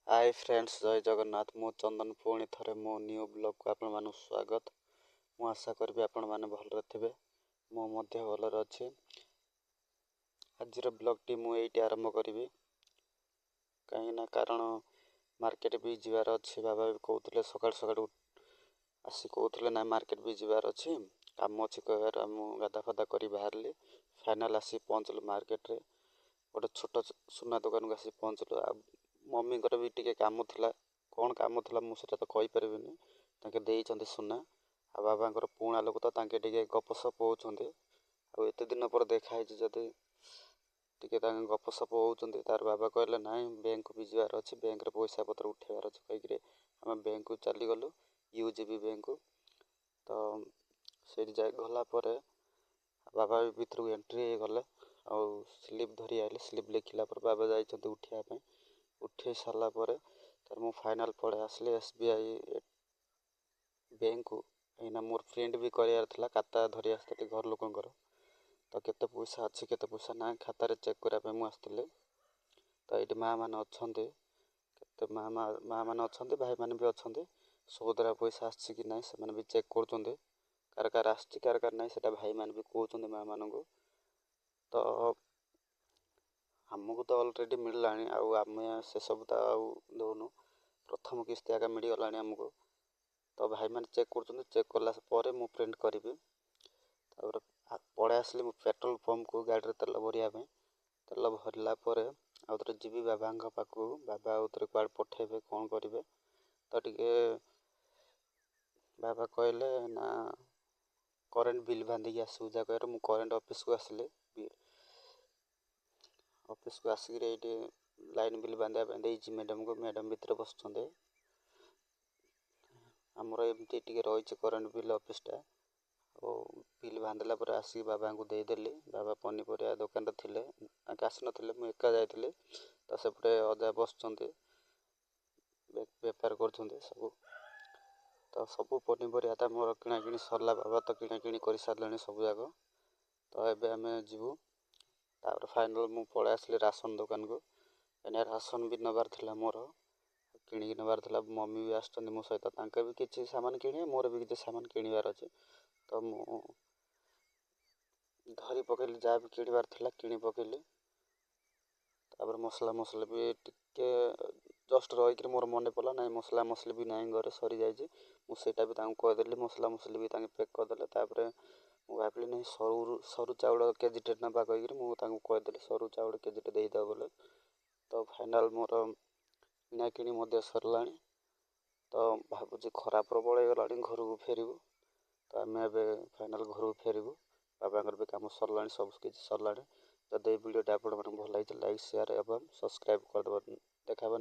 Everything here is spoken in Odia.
ହାଏ ଫ୍ରେଣ୍ଡସ୍, ଜୟ ଜଗନ୍ନାଥ। ମୁଁ ଚନ୍ଦନ, ପୁଣି ଥରେ ମୋ ନ୍ୟୁ ବ୍ଲଗ୍କୁ ଆପଣମାନଙ୍କୁ ସ୍ୱାଗତ। ମୁଁ ଆଶା କରିବି ଆପଣମାନେ ଭଲରେ ଥିବେ, ମୁଁ ମଧ୍ୟ ଭଲରେ ଅଛି। ଆଜିର ବ୍ଲଗ୍ଟି ମୁଁ ଏଇଠି ଆରମ୍ଭ କରିବି, କାହିଁକିନା କାରଣ ମାର୍କେଟ ବି ଯିବାର ଅଛି। ବାବା ବି କହୁଥିଲେ, ସକାଳୁ ସକାଳୁ ଆସି କହୁଥିଲେ ନା ମାର୍କେଟ ବି ଯିବାର ଅଛି, କାମ ଅଛି କହିବାରୁ ମୁଁ ଗାଧା ଫାଧା କରି ବାହାରିଲି। ଫାଇନାଲ୍ ଆସି ପହଞ୍ଚିଲୁ ମାର୍କେଟରେ, ଗୋଟେ ଛୋଟ ସୁନା ଦୋକାନକୁ ଆସି ପହଞ୍ଚିଲୁ। ଆଉ ମମିଙ୍କର ବି ଟିକେ କାମ ଥିଲା। କ'ଣ କାମ ଥିଲା ମୁଁ ସେଇଟା ତ କହିପାରିବିନି। ତାଙ୍କେ ଦେଇଛନ୍ତି ସୁନା। ଆଉ ବାବାଙ୍କର ପୁରୁଣା ଲୋକ ତ, ତାଙ୍କେ ଟିକେ ଗପସପ ହେଉଛନ୍ତି। ଆଉ ଏତେ ଦିନ ପରେ ଦେଖା ହେଇଛି ଯଦି ଟିକେ ତାଙ୍କେ ଗପସପ ହେଉଛନ୍ତି। ତାର ବାବା କହିଲେ, ନାଇଁ ବ୍ୟାଙ୍କକୁ ବି ଯିବାର ଅଛି, ବ୍ୟାଙ୍କରେ ପଇସା ପତ୍ର ଉଠେଇବାର ଅଛି କହିକିରି ଆମେ ବ୍ୟାଙ୍କକୁ ଚାଲିଗଲୁ, ୟୁଜିବି ବ୍ୟାଙ୍କକୁ। ତ ସେଇଠି ଯାଇ ଗଲା ପରେ ବାବା ବି ଭିତରକୁ ଏଣ୍ଟ୍ରି ହେଇଗଲେ ଆଉ ସ୍ଲିପ୍ ଧରି ଆଇଲେ। ସ୍ଲିପ୍ ଲେଖିଲା ପରେ ବାବା ଯାଇଛନ୍ତି ଉଠିବା ପାଇଁ। ଉଠେଇ ସାରିଲା ପରେ ତାର ମୁଁ ଫାଇନାଲ୍ ପଳେଇ ଆସିଲି ଏସବିଆଇ ବ୍ୟାଙ୍କକୁ, କାହିଁକିନା ମୋର ପ୍ରିଣ୍ଟ ବି କରିବାର ଥିଲା। ଖାତା ଧରି ଆସିଥିଲି ଘର ଲୋକଙ୍କର, ତ କେତେ ପଇସା ଅଛି କେତେ ପଇସା ନାହିଁ ଖାତାରେ ଚେକ୍ କରିବା ପାଇଁ ମୁଁ ଆସିଥିଲି। ତ ଏଇଠି ମା' ମାନେ ଅଛନ୍ତି, କେତେ ମା' ମା' ମାନେ ଅଛନ୍ତି, ଭାଇମାନେ ବି ଅଛନ୍ତି। ସୁଭଦ୍ରା ପଇସା ଆସିଛି କି ନାହିଁ ସେମାନେ ବି ଚେକ୍ କରୁଛନ୍ତି। କାର କାର ଆସିଛି, କାର କାର ନାହିଁ, ସେଇଟା ଭାଇମାନେ ବି କହୁଛନ୍ତି ମା' ମାନଙ୍କୁ। ତ ଆମକୁ ତ ଅଲରେଡ଼ି ମିଳିଲାଣି, ଆଉ ଆମେ ସେସବୁ ତ ଆଉ ଦେଉନୁ। ପ୍ରଥମ କିସ୍ତି ଆକା ମିଳିଗଲାଣି ଆମକୁ। ତ ଭାଇମାନେ ଚେକ୍ କରୁଛନ୍ତି, ଚେକ୍ କଲା ପରେ ମୁଁ ପ୍ରିଣ୍ଟ କରିବି। ତାପରେ ପଳେଇ ଆସିଲି ମୁଁ ପେଟ୍ରୋଲ ପମ୍ପକୁ ଗାଡ଼ିରେ ତେଲ ଭରିବା ପାଇଁ। ତେଲ ଭରିଲା ପରେ ଆଉ ଥରେ ଯିବି ବାବାଙ୍କ ପାଖକୁ। ବାବା ଆଉ ଥରେ କୁଆଡ଼େ ପଠେଇବେ, କ'ଣ କରିବେ। ତ ଟିକେ ବାବା କହିଲେ ନା କରେଣ୍ଟ ବିଲ୍ ବାନ୍ଧିକି ଆସିବୁ ଯା କହିବାରୁ ମୁଁ କରେଣ୍ଟ ଅଫିସକୁ ଆସିଲି। ଅଫିସକୁ ଆସିକିରି ଏଇଠି ଲାଇନ୍ ବିଲ୍ ବାନ୍ଧିବା ପାଇଁ ଦେଇଛି ମ୍ୟାଡ଼ାମକୁ। ମ୍ୟାଡ଼ାମ ଭିତରେ ବସୁଛନ୍ତି। ଆମର ଏମିତି ଟିକେ ରହିଛି କରେଣ୍ଟ ବିଲ୍ ଅଫିସଟା। ଆଉ ବିଲ୍ ବାନ୍ଧିଲା ପରେ ଆସିକି ବାବାଙ୍କୁ ଦେଇଦେଲି। ବାବା ପନିପରିବା ଦୋକାନରେ ଥିଲେ, ତାଙ୍କେ ଆସିନଥିଲେ, ମୁଁ ଏକା ଯାଇଥିଲି। ତ ସେପଟେ ଅଜା ବସୁଛନ୍ତି, ବେପାର କରୁଛନ୍ତି ସବୁ। ତ ସବୁ ପନିପରିବା ତ ମୋର କିଣାକିଣି ସରିଲା। ବାବା ତ କିଣାକିଣି କରିସାରିଲେଣି ସବୁ ଯାକ। ତ ଏବେ ଆମେ ଯିବୁ। ତାପରେ ଫାଇନାଲ୍ ମୁଁ ପଳେଇ ଆସିଲି ରାସନ ଦୋକାନକୁ, କାହିଁକିନା ରାସନ ବି ନେବାର ଥିଲା, ମୋର କିଣିକି ନେବାର ଥିଲା। ମମି ବି ଆସିଛନ୍ତି ମୋ ସହିତ, ତାଙ୍କେ ବି କିଛି ସାମାନ କିଣିବେ, ମୋର ବି କିଛି ସାମାନ କିଣିବାର ଅଛି। ତ ମୁଁ ଧରି ପକେଇଲି, ଯାହା ବି କିଣିବାର ଥିଲା କିଣି ପକେଇଲି। ତାପରେ ମସଲା ମସଲି ବି ଟିକେ ଜଷ୍ଟ ରହିକିରି ମୋର ମନେ ପଡ଼ିଲା, ନାଇଁ ମସଲା ମସଲି ବି ନାହିଁ ଘରେ, ସରିଯାଇଛି। ମୁଁ ସେଇଟା ବି ତାଙ୍କୁ କହିଦେଲି, ମସଲା ମସଲି ବି ତାଙ୍କେ ପ୍ୟାକ୍ କରିଦେଲେ। ତାପରେ ମୁଁ ଭାବିଲି ନାଇଁ ସରୁ ସରୁ ଚାଉଳ କେଜିଟେ ନେବା କହିକିରି ମୁଁ ତାଙ୍କୁ କହିଦେଲି, ସରୁ ଚାଉଳ କେଜିଟେ ଦେଇଦେବ ବୋଲେ। ତ ଫାଇନାଲ୍ ମୋର କିଣାକିଣି ମଧ୍ୟ ସରିଲାଣି। ତ ଭାବୁଛି ଖରା ପ୍ରବଳ ହେଇଗଲାଣି, ଘରକୁ ଫେରିବୁ। ତ ଆମେ ଏବେ ଫାଇନାଲ୍ ଘରକୁ ଫେରିବୁ। ବାବାଙ୍କର ବି କାମ ସରିଲାଣି, ସବୁ କିଛି ସରିଲାଣି। ଯଦି ଏଇ ଭିଡ଼ିଓଟା ଆପଣମାନଙ୍କୁ ଭଲ ଲାଗିଛି, ଲାଇକ୍, ସେୟାର ଏବଂ ସବସ୍କ୍ରାଇବ୍ କରିଦେବ। ଦେଖା।